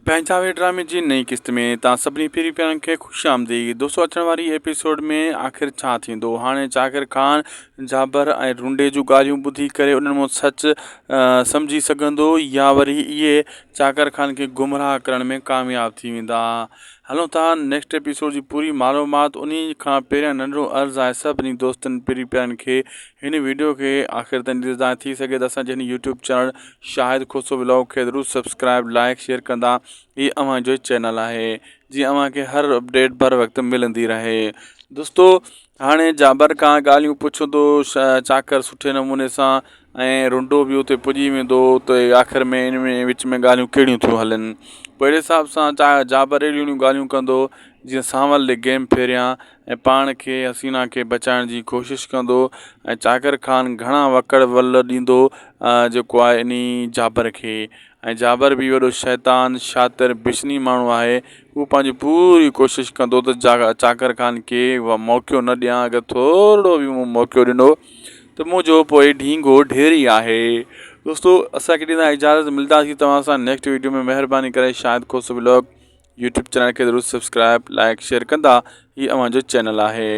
پنهنجا وي ڊرامي جي نئين قسط ۾ توهان سڀني پيري پيارن کي خوش آمديد دوستو اچڻ واري ايپيسوڊ ۾ آخر ڇا ٿيندو هاڻي چاڪر خان جابر ۽ رونڊي جون ڳالهيون ٻڌي ڪري انهن مان سچ سمجهي سگهندو يا وري اهي چاڪر خان کي گمراهه ڪرڻ ۾ ڪامياب ٿي ويندا هلون ٿا نيڪسٽ ايپيسوڊ جي پوري معلومات انهي کان پهريان ننڍڙو عرض آهي سڀني دوستن پيري پيارن کي هن ويڊيو کي آخر تائين ڏسندا ٿي سگهي ته اسان جي هن YouTube channel Shahid Khoso vlog کي ضرور سبسڪرائب لائڪ شيئر ڪندا هي اوهان جو چينل آهي جيئن اوهان کي هر اپڊيٽ بر وقت ملندي رهي دوستو هاڻي جابر کان ڳالهيون پڇندو چاڪر سٺي نموني سان ۽ رنڊو به اتي پڄي ويندو ته آخر ۾ ان ۾ وچ ۾ ڳالهيون ڪهڙيون ٿيون هلن پوء اهڙي حساب سان جابر اهڙيون اهڙيون ڳالهيون ڪندو جيئن سانول ڏي گيم ڦيريان ۽ پاڻ کي حسينا کي بچائڻ جي ڪوشش ڪندو ۽ چاڪر خان گهڻا وڪڙ ول ڏيندو جيڪو آهي انهي جابر کي ۽ جابر به وڏو شيطان شاطر بشني ماڻهو آهي هو پنهنجي پوري ڪوشش ڪندو ته چاڪر خان کي موقعو نه ڏيان اگر ٿورڙو به مون موقعو ڏنو ته منهنجو پوء ڍينگو ڍيري آهي دوستو اسان کي ڏيندا اجازت ملداسين توهان سان نيڪسٽ ويڊيو ۾ مهرباني ڪري Shahid Khoso vlog YouTube channel کي ضرور سبسڪرائب لائڪ شيئر ڪندا هي اوهان جو چينل آهي.